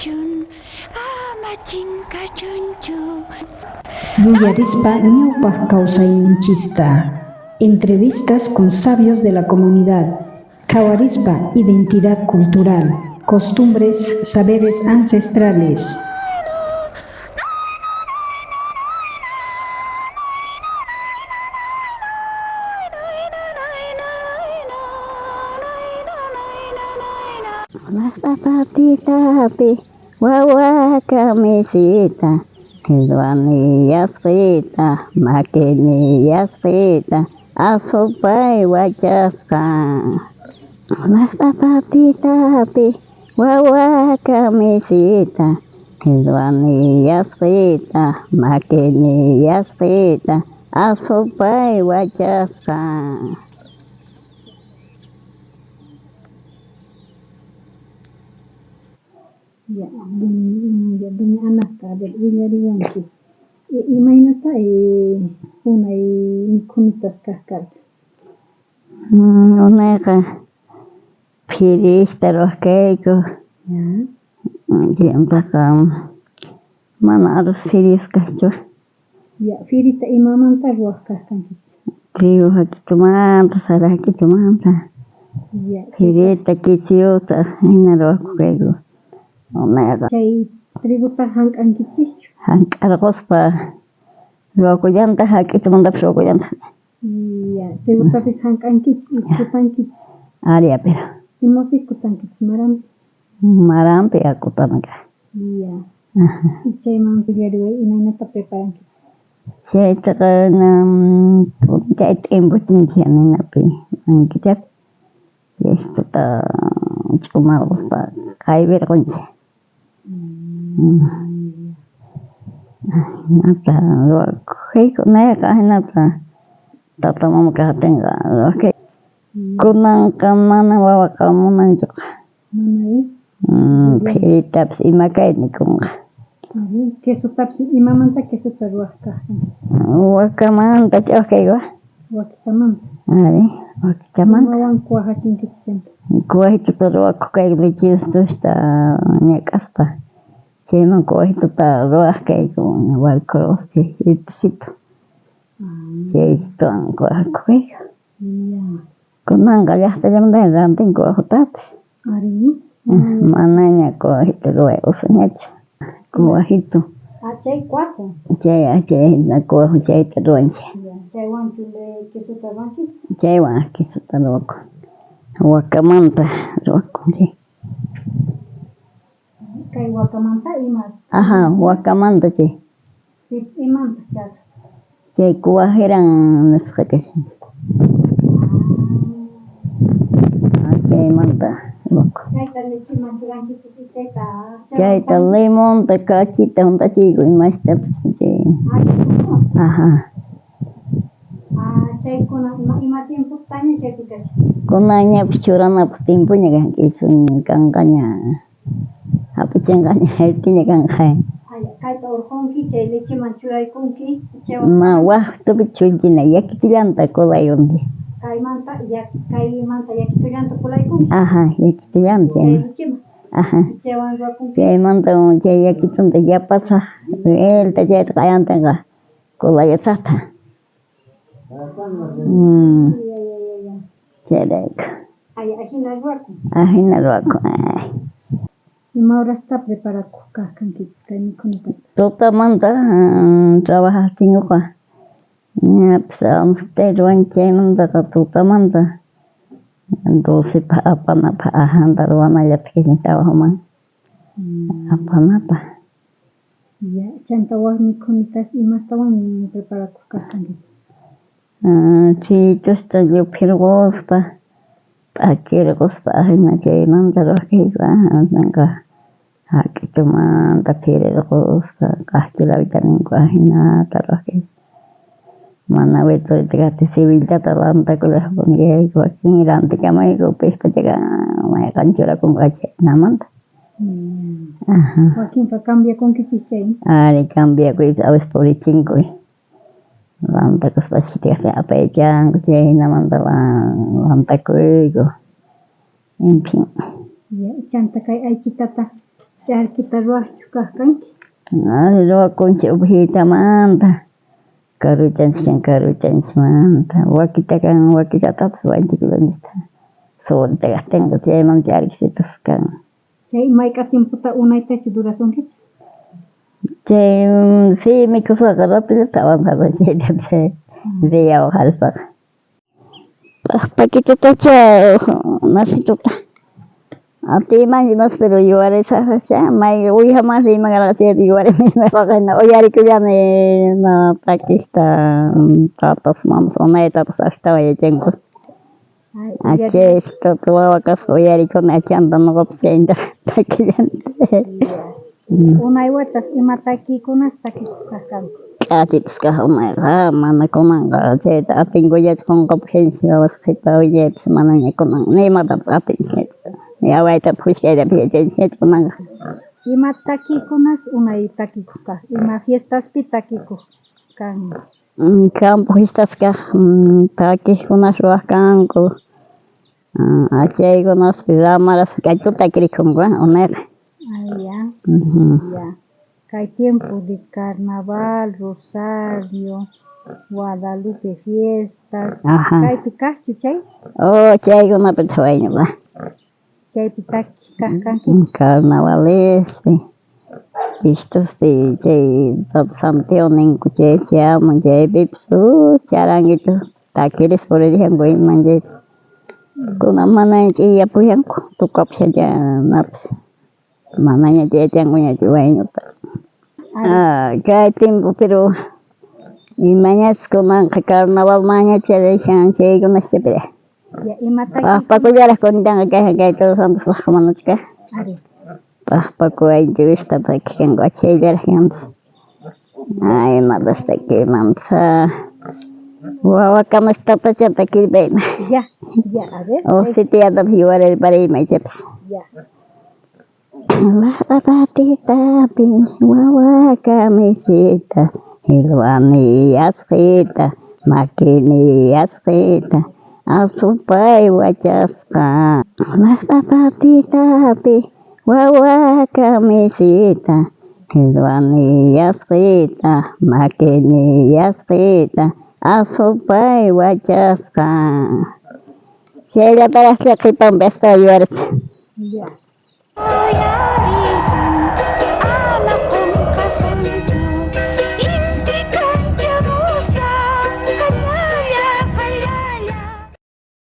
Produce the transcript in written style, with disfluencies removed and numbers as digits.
kachun, ama chinkachunchu. Yuyarispa ñawpaq kawsayninchista. Entrevistas con sabios de la comunidad. Qhawarispa identidad cultural, costumbres, saberes ancestrales. Llaqtapitapi wawa kamisita, qillwaniyasqita, makiniyasqita, asupay wachasqa. Llaqtapitapi wawa kamisita, qillwaniyasqita, makiniyasqita, asupay wachasqa. Ya, ya, doña Anasta, a ver, willariwanki. Imaynata unay mikhunitas kaq karqa? Unayqa phirista ruwaq kayku. Chaymantaqa mana arroz fideos kaqchu. Ya, phirita imamanta ruwaq kaq kankichis? Trigo hak'itumanta, sara hak'itumanta. Ya, Phirita, kichiyuta hina ruwakuq kayku unayqa. Chay trigota hank'ankichischu? Hank'arquspa ruwakullantaq, hak'itumantapis ruwakullantaq. Ya, trigotapis hank'ankichis, kutankichis. Aria, pero. Imapi kutankichis? Maranpi? Maranpi akutana kaq. Ya. Chayman willariway imaynata preparankichis? Chaytaqa chay t'impuchinchik ninapi mankichapi. Chayta ch'umarquspa qaywirqunchik. Hinata ruwakuq kayku unayqa hinata tata mama kaqtinqa ruwaq kayku. Kunanqa mana wawaqa munanchuqa. Mana, Phiritapis ima kay nikunqa. Quesotapis imamanta quesota ruwaq kaq kankichis? Wakamanta ch'awaq kayku. Wakitamanta. Ari, wakitamanta. Imawan kuwajachinkichis chanta? Kuwajituta ruwakuq kayku lecheustusta ñak'aspa. Chayman kuwajituta ruwaq kayku warkuruspa chay jipisito. Chaytuwan kuwajakuq kayku. Kunanqa llaqtallamanta rantinku kuwajutapis. Ari. Manaña kuwajitu ruway usuñachu. Kuwajitu. Ah, chay kuwajo. Chay chay kuwajo chayta ruwanchik. Chaywanchu quesota ruwanchis? Chaywan quesota ruwakun. Wakamanta ruwakun chay. Kay wakamanta ima? Aja, wakamanta chay. Imanta chayqa? Chay kuwajiran nisqa kashan. Chaymanta ruwakun. Chayta lecheman churankichis chayta. Chayta limonta kachita hunt'achiyku imastapis chay. Aja. Ah, chaykuna ima tiempotaña chaypi kashan? Kunanñapis churanapaq tiempoña kan k'isun kanqaña hap'ichinqaña haytiña kanqa. Kayta urqunki chay lecheman churaykunki. Ma waq tupi chunchina yakitullanta kulaykunki. Kaymanta kaymanta yakitullanta kulaykunki. Aja, yakitullanta. Chay lecheman. Aja. Chaywan ruwakunki. Chaymanta chay yakitunta yapasaq elta chayta q'ayantinqa kulayasaqta. Chayrayku. Ay, ajina ruwakun. Ajina ruwakun. Ima horasta preparakuq kaq kankichis kay mikhunitasta? Tutamanta trabajaqtinkuqa ñapis once ruwanchik chaymantaqa tutamanta 12 apanapaq ajanta ruwanallata kashan trabajoman apanapaq. Ya, chanta wak mikhunitas imastawan preparakuq kaq kankichis? Chitusta lluphirquspa p'akirquspa ajina chaymanta ruwaq kayku ajinanqa hak'itumanta phirirquspa q'aqchilawita ninku ajinata ruwaq kayku. Mana verdurita kaqtin cebollitata rantakullaqpuni kayku wakin rantikamayku piqpachaqa mayqan churakunqa chaynamanta. Aja. Wakinqa cambiakunkichis chay. Ari cambiakuyta a veces purichinku. Rantakuspa chhikaqtin apaychanku chaynamanta rantakuyku. En fin. Ya, chanta kay aychitata Ch'arkita ruwajchu kaj kanki? Ari ruwakunchik uvijitamanta, karuchanchik kan karuchanchikmanta, wakita kan wakitatapis ruwanchik lonchita suerte kajtinqa chayman ch'arkisitus kan. Chay mayk'a tiempota unaytachu durasunkichis? Chay si mikhusqaqa ratollata avanzarun chayta chay diawan jarispaqa. P'ajpakitutacha masituta atiymanchu mas pero yuwarisajcha may uwijamansi riyman karqa chayta yuwarini uyarikullani ima takista tatas mamas unaytapas astawan yachanku. Chay wawa kaspa uyarikuni chanta noqapis chayta takillani. Unay watas ima takiykunas takikuq kaq kanku? K'achitas kaj unayqa mana kunanqa chayta atinkullachu qonqapujanchis wawas qhepa willaypis manaña kunan ni imatapis atinchikñachu ni awaytapis jusk'aytapis yachanchikñachu kunanqa. Ima takiykunas unay takikuq kaq? Ima fiestaspi takikuq kan? Campo fiestas kaj takejkunas ruwaj kanku chaykunaspi ramaraspi k'achituta takirikunku unayqa. Ah, ya, ya. Kay tiempo de carnaval, rosario, Guadalupe fiestas, kaypi kajchu chay? Oh, chaykunapitaj wayñuqa. Chaypi takiq kaq kankichis? Carnavalespi, pistuspi chay Santiago ninku chay chayamun chaypipis charanguitu takirispa puririshanku iman chayta. Kunan manaña ch'iyapushanku tukapushanapis manaña yachankuñachu wayñuta. Ah, kay tiempo pero imañachus kunanqa carnaval mañacha rishan chaykunascha pero p'ajpakullaraj kuntanqa kayqa kay Todos Santospajqa manachu kaj. P'ajpaku aylluysta takikanku achayllaraj kanpis. Ay, imatas takiymanpis wawakamas tatacha takirpayman. Ya, ya, a ver. Uj sitiyatapis yuwarirpariyman ichapis. Ya. Laq'a patitapi wawa kamisita, qhelwaniyasqita, makiniyasqita, asupay wachasqa. Laq'a patitapi wawa kamisita, qhelwaniyasqita, makiniyasqita, asupay wachasqa. Chayllatarajcha qhepanpi astawan yuwarichin. Ya. Uyariyku.